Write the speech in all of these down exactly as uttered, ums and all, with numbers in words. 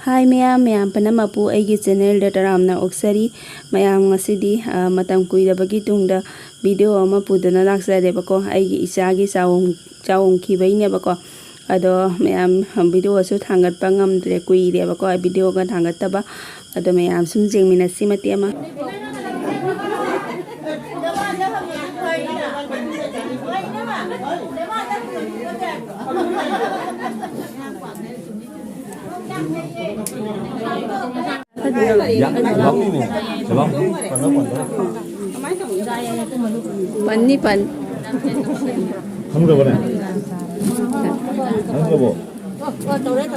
ꯍꯥꯏ ꯃꯌꯥꯝ, ꯃꯌꯥꯝ ꯄꯨꯝꯅꯃꯛꯄꯨ ꯑꯩꯒꯤ ꯆꯦꯅꯦꯜꯗ ꯇꯔꯥꯝꯅ ꯑꯣꯛꯆꯔꯤ꯫ ꯃꯌꯥꯝ, ꯉꯁꯤꯗꯤ ꯑ, ꯃꯇꯝ ꯀꯨꯏꯔꯕꯒꯤ ꯇꯨꯡꯗ ꯚꯤꯗꯤꯑꯣ ꯑꯃ ꯄꯨꯗꯨꯅ ꯂꯥꯛꯆꯔꯦꯕꯀꯣ꯫ ꯑꯩꯒꯤ ꯏꯆꯥꯒꯤ ꯆꯥꯎꯝ-, ꯆꯥꯎꯝꯈꯤꯕꯩꯅꯦꯕꯀꯣ꯫ ꯑꯗꯣ ꯃꯌꯥꯝ, ꯚꯤꯗꯤꯑꯣꯁꯨ ꯊꯥꯡꯒꯠꯄ ꯉꯝꯗ꯭ꯔꯦ, ꯀꯨꯏꯔꯦꯕꯀꯣ ꯑꯩ ꯚꯤꯗꯤꯑꯣꯒ ꯊꯥꯡꯒꯠꯇꯕ꯫ ꯑꯗꯣ ꯃꯌꯥꯝ ꯁꯨꯝ ꯌꯦꯡꯃꯤꯟꯅꯁꯤ ꯃꯇꯦꯛ ꯑꯃ꯫ ꯄꯟꯅꯤ ꯄꯟ꯫ ꯈꯪꯗꯕꯅꯦ? ꯈꯪꯗ꯭ꯔꯕꯣ?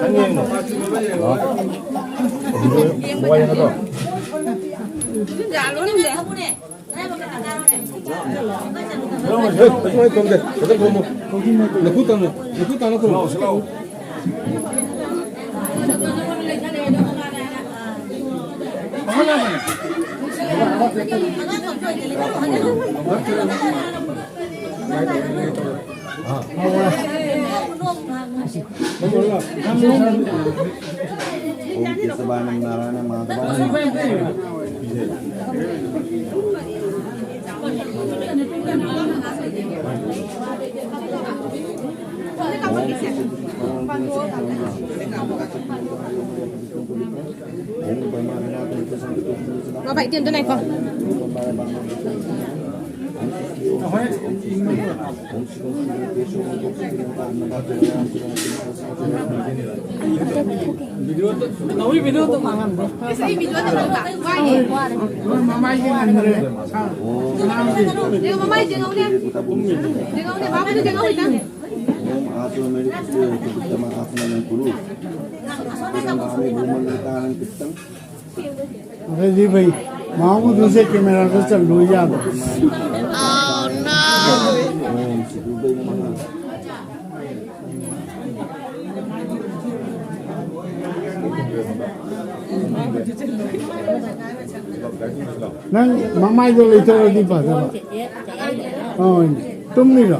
ꯈꯪꯉꯦ꯫ ꯍꯥ? ꯃꯣꯕꯥꯏꯜ ꯌꯦꯡꯒꯗ꯭ꯔꯣ? ꯍꯦ, ꯑꯗꯨꯃꯥꯏꯅ ꯇꯧꯗꯦ꯫ ꯈꯤꯇꯪ ꯈꯨꯝꯃꯨ꯫ ꯅꯈꯨꯠ ꯇꯥꯅ, ꯅꯈꯨꯠ ꯇꯥꯅ ꯈꯨꯝꯃꯨ꯫ Bapak itu yang tuh naik kok. ꯑꯗꯩꯗꯤ ꯚꯩ, ꯃꯥꯕꯨꯗꯨꯁꯦ ꯀꯦꯃꯦꯔꯥꯗ ꯆꯜꯂꯨ ꯌꯥꯗ꯭ꯔꯣ? ꯅꯪ ꯃꯃꯥꯏꯗꯣ ꯂꯩꯊꯣꯛꯑꯗꯤ ꯐꯗꯕ꯫ ꯍꯣꯏꯅꯦ꯫ ꯇꯨꯝꯃꯤꯔꯣ?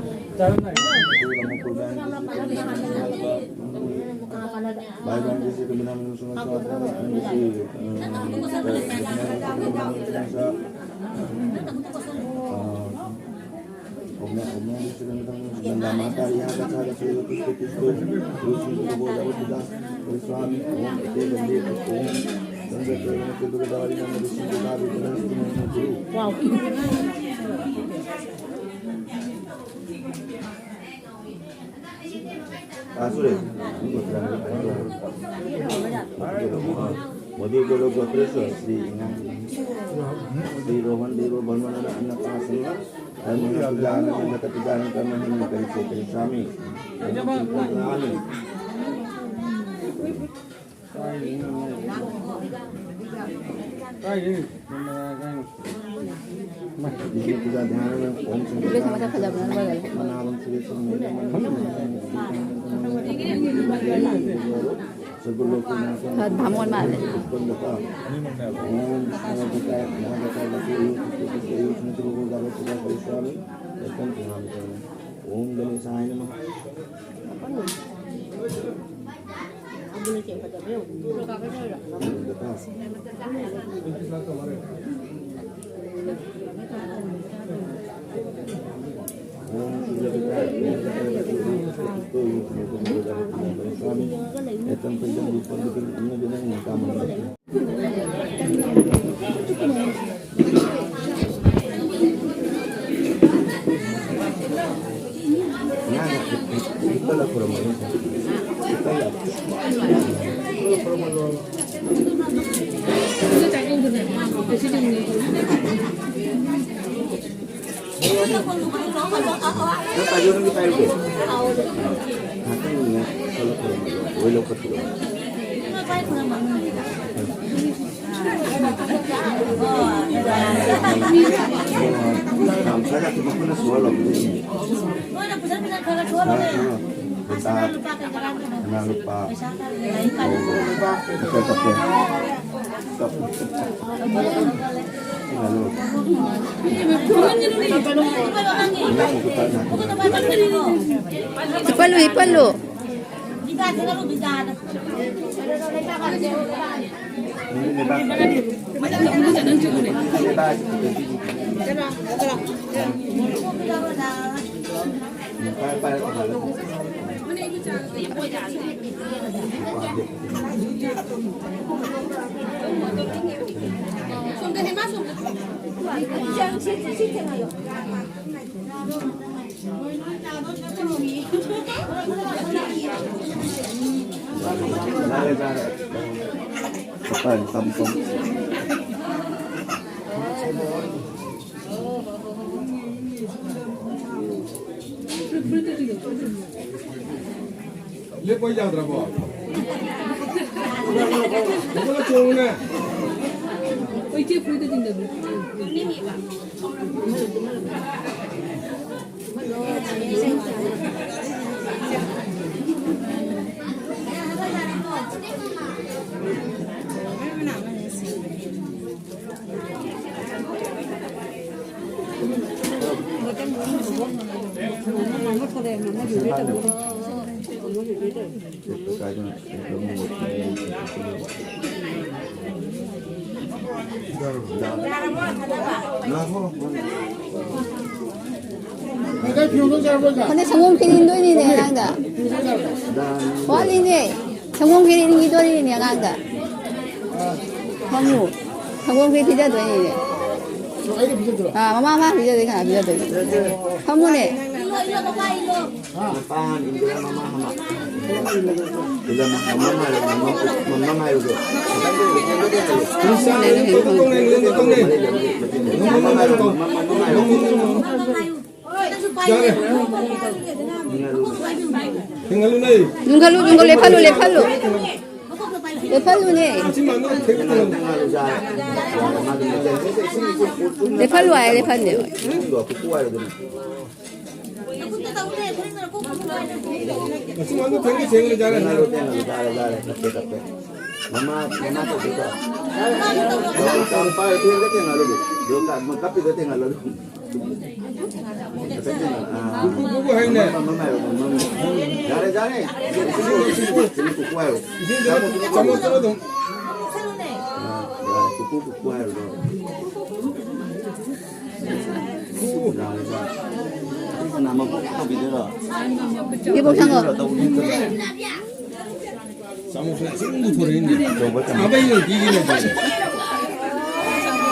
ꯆꯥꯔꯝꯗꯥꯏ꯫ ꯃꯣꯗꯤ ꯒꯣꯂꯣꯛ ꯒꯣꯇ꯭ꯔꯦꯁ ꯁ꯭ꯔꯤ ꯏꯉꯥ, ꯁ꯭ꯔꯤ ꯔꯣꯍꯟ ꯗꯦꯕ ꯕꯔꯃꯅ ꯑꯟꯅ ꯄꯥꯁꯅ ꯙꯔꯃ ꯄꯨꯖꯥꯅ ꯁꯪꯒ ꯄꯨꯖꯥꯅ ꯀꯔꯃ ꯍꯤꯟꯅ ꯀꯔꯤꯁꯦ ꯀꯔꯤꯁꯥꯃꯤ꯫ ꯏꯕꯦꯝꯃ ꯃꯁꯛ ꯐꯖꯕꯅ ꯂꯣꯏꯔꯦ꯫ ꯚꯥꯃꯣꯟ ꯃꯥꯜꯂꯦ꯫ ॐ गणेशाय नमः। ꯌꯥꯝ ꯁꯥꯏ, ꯃꯈꯨꯠꯅ ꯁꯨꯍꯜꯂꯣ꯫ ꯅꯣꯏꯅ ꯐꯖꯅ ꯐꯖꯅ ꯈꯔ ꯈꯔ ꯁꯨꯍꯜꯂꯣꯅꯦ꯫ ꯄꯩꯁꯥ ꯈꯔ ꯂꯨꯄꯥ ꯀꯩ ꯀꯔꯥ ꯈꯔ ꯄꯩꯁꯥ ꯈꯔ ꯂꯩ ꯀꯥꯏꯅ꯫ ꯍꯤꯞꯄꯜꯂꯨ, ꯍꯤꯞꯄꯜꯂꯨ꯫ ꯂꯦꯞꯄ ꯌꯥꯗ꯭ꯔꯕꯣ? ꯍꯧꯒꯠꯂ ꯆꯣꯡꯉꯨꯅꯦ꯫ ꯍꯟꯗꯛ ꯁꯪꯒꯣꯝ ꯈꯦꯔ ꯏꯟꯗꯣꯏꯅꯤꯅꯦ ꯑꯉꯥꯡꯗ꯫ ꯋꯥꯠꯂꯤꯅꯦ꯫ ꯁꯪꯒꯣꯝ ꯈꯦꯔ ꯏꯟꯈꯤꯗꯣꯔꯤꯅꯦ ꯑꯉꯥꯡꯗ꯫ ꯐꯝꯃꯨ꯫ ꯁꯪꯒꯣꯝ ꯈꯦꯔ ꯄꯤꯖꯗꯣꯏꯅꯤꯅꯦ꯫ ꯑꯥ, ꯃꯃꯥ, ꯃꯃꯥ ꯄꯤꯖꯗꯣꯏ ꯀꯅꯥ ꯄꯤꯖꯗꯣꯏꯅꯣ? ꯐꯝꯃꯨꯅꯦ꯫ ꯃꯄꯥ ꯍꯥꯟꯅ ꯏꯟꯗꯣꯏꯔꯥ ꯃꯃꯥ ꯍꯥꯟꯅ? ꯏꯟꯗꯣꯏꯔꯥ ꯃꯃꯥ ꯍꯥꯟꯅ? ꯃꯃꯥ, ꯃꯃꯥ ꯍꯥꯏꯕꯗꯣ꯫ ꯃꯃꯥ ꯍꯥꯏꯕꯗꯣ꯫ ꯌꯥꯔꯦ꯫ ꯊꯤꯡꯍꯜꯂꯨꯅꯦ꯫ ꯌꯨꯡꯈꯠꯂꯨ, ꯌꯨꯡꯈꯠꯂꯨ, ꯂꯦꯞꯍꯜꯂꯨ, ꯂꯦꯞꯍꯜꯂꯨ꯫ ꯂꯦꯞꯍꯜꯂꯨꯅꯦ꯫ ꯂꯦꯞꯍꯜꯂꯨ ꯍꯥꯏꯔꯦ, ꯂꯦꯞꯍꯟꯗꯦ꯫ ꯃꯆꯤꯟ ꯃꯅꯥꯎ ꯊꯦꯡꯒꯦ ꯊꯦꯡꯒꯦ ꯆꯥꯔꯦ꯫ ꯃꯃꯥ, ꯃꯃꯥ ꯇꯧꯗꯣꯏꯀꯣ꯫ ꯇꯧ, ꯇꯧ, ꯄꯥꯏ, ꯊꯦꯡꯒꯦ ꯊꯦꯡꯍꯜꯂꯨ꯫ ꯀꯞꯄꯤꯗꯣ ꯊꯦꯡꯍꯜꯂꯨ꯫ ꯌꯥꯔꯦ, ꯌꯥꯔꯦ꯫ ꯆꯥꯃꯁ ꯑꯃ ꯑꯗꯨꯝ꯫ ꯏꯕꯣꯛ ꯁꯪꯉꯣ꯫ ꯆꯥꯃꯁꯅ ꯑꯁꯤꯒꯨꯝꯕ ꯄꯨꯊꯣꯔꯛꯏꯅꯦ꯫ ꯑꯕꯩꯅ ꯄꯤꯒꯦ ꯂꯩꯇꯦ꯫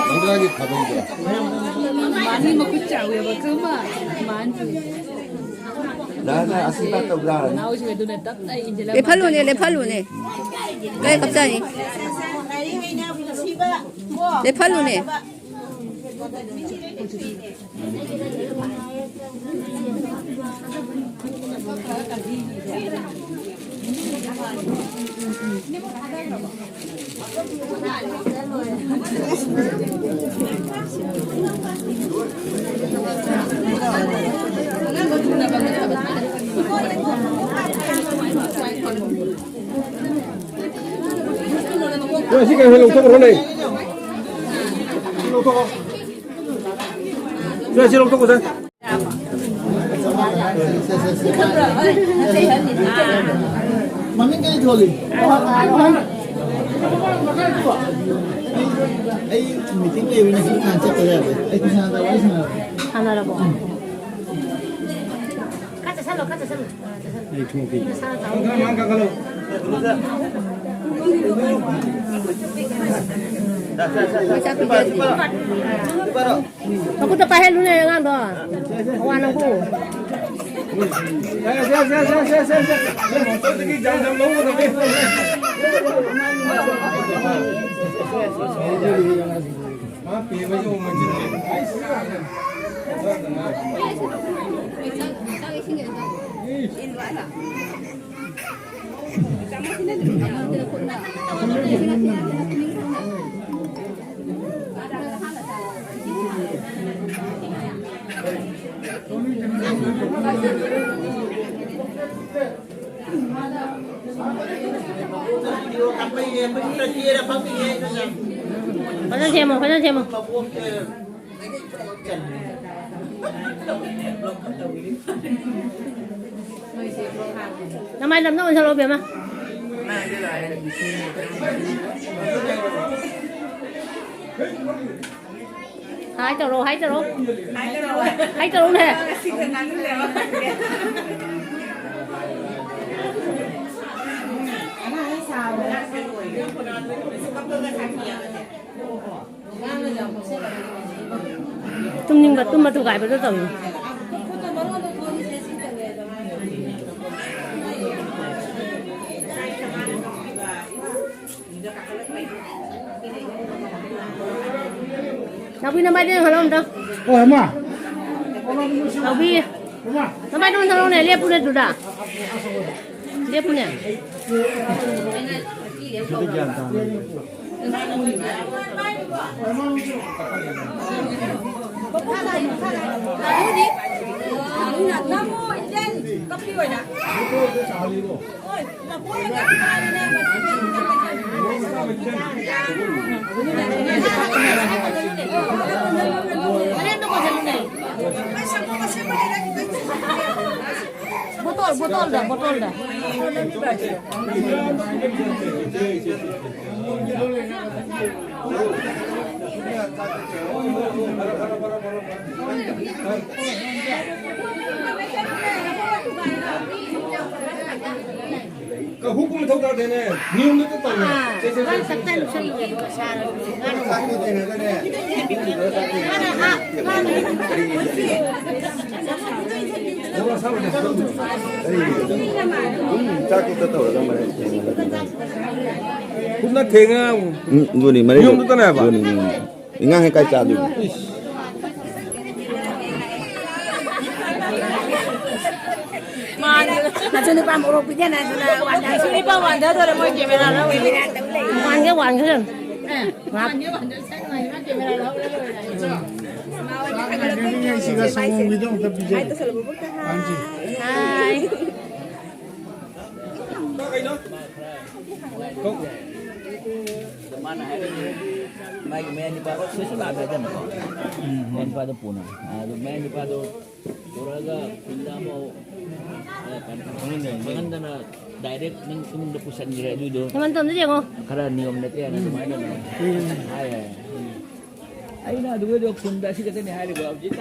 ꯃꯪꯒ꯭ꯔꯥꯒꯤ ꯈꯥꯕꯩꯗꯣ꯫ ꯃꯥꯅꯤ ꯃꯈꯨꯠ ꯆꯥꯎꯋꯦꯕ, ꯀꯃ? ꯃꯥꯅꯤ꯫ ꯂꯥꯛꯑꯒ ꯑꯁꯤ ꯄꯥꯛ ꯇꯧ ꯂꯥꯛꯑꯅꯤ꯫ ꯅꯥꯎꯁꯤꯡ ꯑꯗꯨꯅ ꯇꯞꯅ ꯏꯟꯁꯤꯜꯂꯒ ꯂꯦꯞꯍꯜꯂꯨꯅꯦ, ꯂꯦꯞꯍꯜꯂꯨꯅꯦ꯫ ꯀꯥꯏ ꯀꯞꯆꯥꯅꯤ? ꯂꯦꯞꯍꯜꯂꯨꯅꯦ꯫ ꯁꯤ ꯀꯩꯅꯣ ꯂꯧꯊꯣꯛꯈ꯭ꯔꯣꯅꯦ꯫ ꯁꯤ ꯂꯧꯊꯣꯛꯈꯣ꯫ ꯁꯦ, ꯁꯤ ꯂꯧꯊꯣꯛꯈꯣ, ꯁꯦ꯫ ꯃꯃꯤꯡ ꯀꯔꯤ ꯊꯣꯜꯂꯤ? ꯑꯩ, ꯑꯩ ꯃꯤꯇꯤꯡ ꯂꯩꯕꯅꯤ, ꯁꯤ ꯍꯥꯟꯅ ꯆꯠꯇ ꯌꯥꯗꯦ꯫ ꯑꯩ ꯀ꯭ꯔꯤꯁꯅꯥꯗ ꯋꯥꯔꯤ ꯁꯥꯟꯅꯔꯦ꯫ ꯁꯥꯟꯅꯔꯕꯣ? ꯎꯝ꯫ ꯃꯈꯨꯠꯇ ꯄꯥꯏꯍꯜꯂꯨꯅꯦ ꯑꯉꯥꯡꯗꯣ꯫ ꯑꯋꯥ ꯅꯪꯕꯨ꯫ ꯐꯖꯅ ꯁꯦꯝꯃꯣ, ꯐꯖꯅ ꯁꯦꯝꯃꯣ꯫ ꯅꯃꯥꯏ ꯂꯝꯅ ꯑꯣꯟꯁꯜꯂꯣ, ꯕꯦꯝꯃ꯫ ꯍꯥꯏ ꯇꯧꯔꯣ, ꯍꯥꯏ ꯇꯧꯔꯣ꯫ ꯍꯥꯏ ꯇꯧꯔꯣꯅꯦ꯫ ꯇꯨꯝꯅꯤꯡꯕ ꯇꯨꯝꯕ ꯊꯨꯒꯥꯏꯕꯗꯣ ꯇꯧꯏ꯫ ꯅꯥꯎꯕꯤ, ꯅꯃꯥꯏꯗ ꯌꯦꯡꯍꯜꯂꯣ ꯑꯝꯇ꯫ ꯍꯣꯏ, ꯑꯃ꯫ ꯅꯥꯎꯕꯤ, ꯑꯃ꯫ ꯅꯃꯥꯏꯗ ꯑꯝꯇ ꯌꯦꯡꯍꯜꯂꯣꯅꯦ, ꯂꯦꯞꯄꯨꯅꯦ ꯑꯗꯨꯗ꯫ ꯂꯦꯞꯄꯨꯅꯦ꯫ ꯕꯣꯇꯜ, ꯕꯣꯇꯜꯗ, ꯕꯣꯇꯜꯗ꯫ ꯀ-, ꯍꯨꯛ ꯀꯨꯝ ꯊꯧ ꯇꯥꯗꯦꯅꯦ꯫ ꯅꯤꯌꯣꯝꯗ ꯆꯠ ꯇꯧꯅꯦ꯫ ꯑꯥ, ꯁꯦ, ꯁꯦ, ꯁꯦ, ꯃꯥꯅ ꯁꯦ, ꯁꯦ꯫ ꯇꯞꯇꯥꯏ ꯂꯨꯞꯁꯜꯂꯨꯔꯦ, ꯁꯥꯔꯕꯅꯤꯅ꯫ ꯃꯥꯅ, ꯑꯥ, ꯃꯥꯅ ꯃꯣꯔꯣꯛ ꯑꯁꯥꯕꯗꯤ ꯍꯥꯞꯄꯝꯗ꯭ꯔꯣ? ꯑꯗꯨꯝ ꯆꯥꯛꯇꯨꯗ ꯇꯧꯔꯒ ꯃꯔꯩ ꯊꯦꯡꯅ꯫ ꯀꯨꯞꯅ ꯊꯦꯡꯉ ꯎꯝ, ꯑꯗꯨꯅꯤ, ꯃꯔꯩꯗꯣ꯫ ꯅꯤꯌꯣꯝꯗꯨꯇꯅꯦ ꯍꯥꯏꯕ? ꯑꯗꯨꯅꯤ, ꯅꯤꯌꯣꯝꯗꯣ꯫ ꯏꯟꯉꯥꯡ ꯍꯦꯛ ꯀꯥꯏ ꯆꯥꯗꯣꯏꯅꯣ? ꯃꯥꯅꯦ꯫ ꯅꯆꯨ ꯅꯨꯄꯥ ꯃꯣꯔꯣꯛ ꯄꯤꯖꯅꯗꯅ ꯋꯥꯟꯊ-, ꯅꯆꯨ ꯅꯨꯄꯥ ꯋꯥꯟꯊꯗꯣꯔꯦ, ꯃꯣꯏ camera ꯂꯧꯔꯦ꯫ Camera ꯇꯧ ꯂꯩ꯫ ꯋꯥꯟꯒꯦ, ꯋꯥꯟꯒꯦ꯫ ꯉꯥꯏꯍꯥꯛ꯫ ꯁꯤꯒ ꯁꯪꯒꯣꯝꯒꯤꯗꯣ ꯑꯝꯇ ꯄꯤꯖꯒꯦ꯫ ꯍꯥꯏ꯫ ꯃꯥꯅ ꯍꯥꯏꯔꯤꯁꯦ ꯃꯥꯒꯤ ꯃꯌꯥ ꯅꯨꯄꯥꯗꯣ ꯁꯣꯏꯁ ꯂꯥꯛꯑꯒ ꯍꯥꯏꯗꯅꯀꯣ꯫ ꯎꯝ꯫ ꯃꯌꯥ ꯅꯨꯄꯥꯗꯣ ꯄꯨꯅ꯫ ꯑꯗꯨ ꯃꯌꯥ ꯅꯨꯄꯥꯗꯣ ꯄꯨꯔꯛꯑꯒ ꯈꯨꯟꯗ ꯑꯃꯨꯛ, ꯑ, ꯈꯪꯍꯟꯗꯅ direct ꯅꯪ ꯏꯃꯨꯡꯗ ꯄꯨꯁꯟꯈ꯭ꯔꯦ ꯑꯗꯨꯏꯗꯣ꯫ ꯍꯦꯃꯟꯇꯣꯟꯗ ꯌꯦꯡꯉꯣ꯫ ꯈꯔ ꯅꯤꯌꯣꯝ ꯅꯠꯇꯦ ꯍꯥꯏꯅ ꯑꯗꯨꯃꯥꯏꯅ ꯍꯥꯏ ꯍꯥꯏ꯫ ꯑꯩꯅ ꯑꯗꯨꯒꯤꯗꯣ ꯈꯨꯟꯗ ꯑꯁꯤ ꯈꯛꯇꯅꯤ ꯍꯥꯏꯔꯤꯕ ꯍꯧꯖꯤꯛ꯫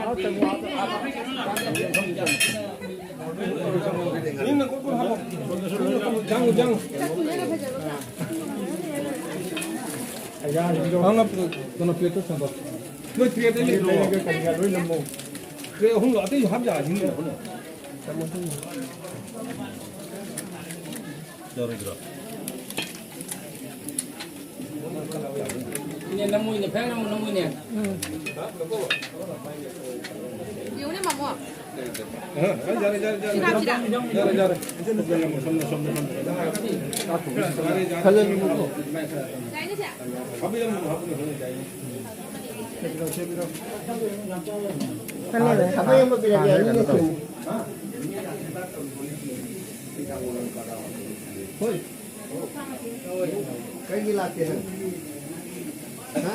ꯅꯣꯏ ꯇꯔꯦꯠꯇ ꯁꯟꯗꯣꯛ꯫ ꯅꯣꯏ ꯇꯔꯦꯠꯇ ꯂꯩꯔꯣ꯫ ꯀꯔꯤꯒ ꯂꯣꯏ ꯅꯝꯃꯣ꯫ ꯇꯔꯦꯠ ꯑꯍꯨꯝꯂꯣ? ꯑꯇꯩꯁꯨ ꯍꯥꯞ ꯌꯥꯔꯅꯤ ꯀꯩꯅꯣ꯫ ꯌꯥꯔꯣꯏꯗ꯭ꯔꯣ? ꯏꯅꯦ, ꯅꯝꯃꯨ ꯏꯅꯦ, ꯐꯖꯅ ꯅꯝꯃꯨ, ꯅꯝꯃꯨ ꯏꯅꯦ꯫ ꯎꯝ꯫ ꯌꯦꯡꯉꯨꯅꯦ, ꯃꯃꯣ꯫ ꯑ, ꯑ, ꯌꯥꯔꯦ, ꯌꯥꯔꯦ, ꯌꯥꯔꯦ꯫ ꯁꯤ ꯍꯥꯞꯁꯤꯔꯥ? ꯌꯥꯔꯦ, ꯌꯥꯔꯦ꯫ ꯁꯣꯝꯗ, ꯁꯣꯝꯗ, ꯁꯣꯝꯗ꯫ ꯌꯥꯔꯦ, ꯌꯥꯔꯦ꯫ ꯈꯜꯂꯅꯨ꯫ ꯌꯥꯏꯅꯦ, ꯁꯦ꯫ ꯍꯥꯞꯄꯤꯔꯝꯃꯣ, ꯍꯥꯞꯄꯤꯔꯝꯃꯣ, ꯌꯥꯏꯅꯦ꯫ ꯈꯜꯂꯦꯕ꯫ ꯍꯥ? ꯍꯣꯏ꯫ ꯀꯩꯒꯤ ꯂꯥꯛꯇꯦ ꯅꯪ? ꯍꯥ?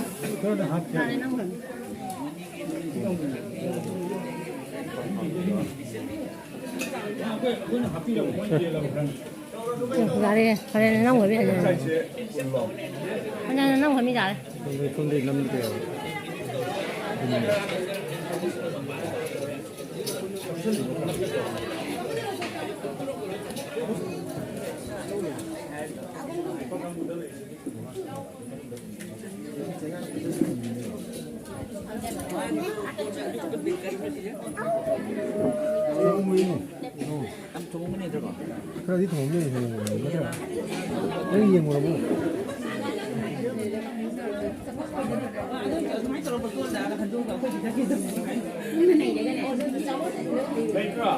ꯌꯥꯔꯦ, ꯐꯔꯦ, ꯅꯪ ꯑꯣꯏꯕ ꯌꯥꯏ꯫ ꯐꯔꯦ, ꯅꯪ ꯑꯣꯏꯕ ꯌꯥꯔꯦ꯫ ꯁꯣꯝꯗꯩ ꯅꯝꯗꯦꯕ꯫ ꯌꯥꯝ ꯊꯣꯡꯕꯅꯦ, ꯅꯠꯇ꯭ꯔꯣ? ꯈꯔꯗꯤ ꯊꯣꯡꯉꯝꯅꯤ, ꯊꯣꯡꯉꯝꯅꯤ, ꯅꯠꯇ꯭ꯔꯥ? ꯅꯪ ꯌꯦꯡꯉꯨꯔꯕꯣ? ꯂꯩꯇ꯭ꯔꯣ?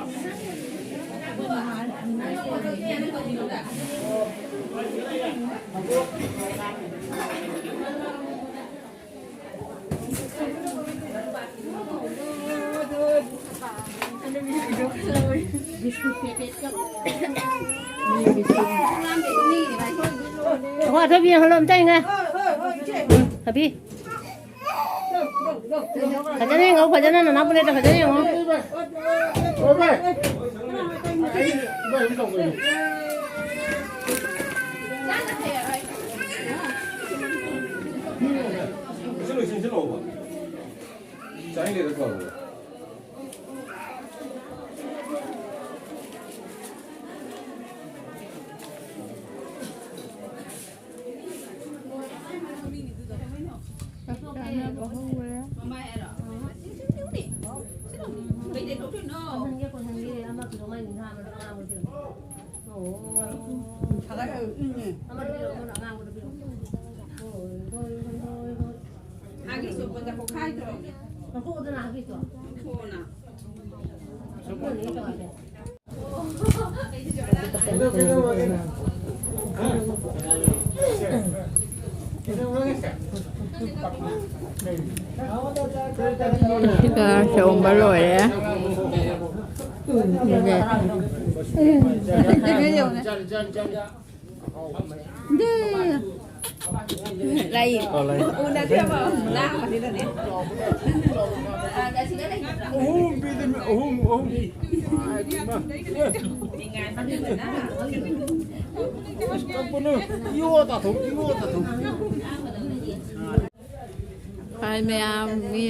ꯑꯩꯈꯣꯏ ꯑꯊꯣꯏꯕꯤ ꯌꯦꯡꯍꯜꯂꯣ ꯑꯝꯇ ꯌꯦꯡꯉꯦ꯫ ꯊꯕꯤ꯫ ꯐꯖꯅ ꯌꯦꯡꯉꯣ, ꯐꯖꯅ ꯅꯅꯥꯎ ꯄꯨꯅꯦꯠꯇ ꯐꯖꯅ ꯌꯦꯡꯉꯣ꯫ ꯆꯥꯛ ꯆꯥꯅꯕ ꯍꯧꯔꯦ꯫ ꯁꯤꯒ ꯁꯦꯝꯕ ꯂꯣꯏꯔꯦ꯫ ꯑꯗꯨꯒ ꯂꯩ꯫ ꯑꯣ, ꯂꯩ꯫ ꯎꯅꯗꯦꯕ, ꯂꯥꯡꯕꯁꯤꯗꯅꯦ꯫ ꯑꯥ, ꯑꯁꯤꯗ ꯂꯩ꯫ ꯑꯍꯨꯝ ꯄꯤꯗꯣꯏꯅꯤ, ꯑꯍꯨꯝ, ꯑꯍꯨꯝ꯫ ꯀꯞꯄꯅꯨ꯫ ꯏꯌꯣ ꯇꯥꯊꯣꯛ, ꯏꯌꯣ ꯇꯥꯊꯣꯛ꯫ ꯍꯥꯏ ꯃꯌꯥꯝ, ꯃꯤ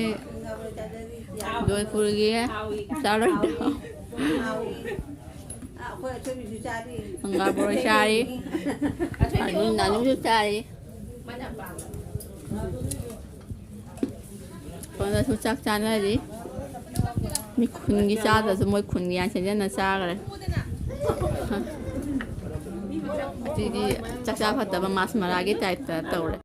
ꯖꯣꯏꯄꯨꯔꯒꯤ ꯆꯥꯔꯣꯏꯗ꯭ꯔꯣ? ꯍꯪꯒꯥꯝ ꯃꯔꯣꯏ ꯆꯥꯔꯤ꯫ ꯑꯗꯨ ꯅꯥꯅꯨꯁꯨ ꯆꯥꯔꯤ꯫ ꯁꯣꯝꯗꯁꯨ ꯆꯥꯛ ꯆꯥꯅꯔꯤ꯫ ꯃꯤ ꯈꯨꯟꯒꯤ ꯆꯥꯗ꯭ꯔꯁꯨ ꯃꯣꯏ ꯈꯨꯟꯒꯤ ꯌꯥꯟꯁꯤꯟꯖꯟꯅ ꯆꯥꯈ꯭ꯔꯦ꯫ ꯁꯤꯗꯤ ꯆꯥꯛꯆꯥ ꯐꯠꯇꯕ ꯃꯥꯁ ꯃꯔꯥꯒꯤ ꯇꯥꯏꯞꯇ ꯇꯧꯔꯦ꯫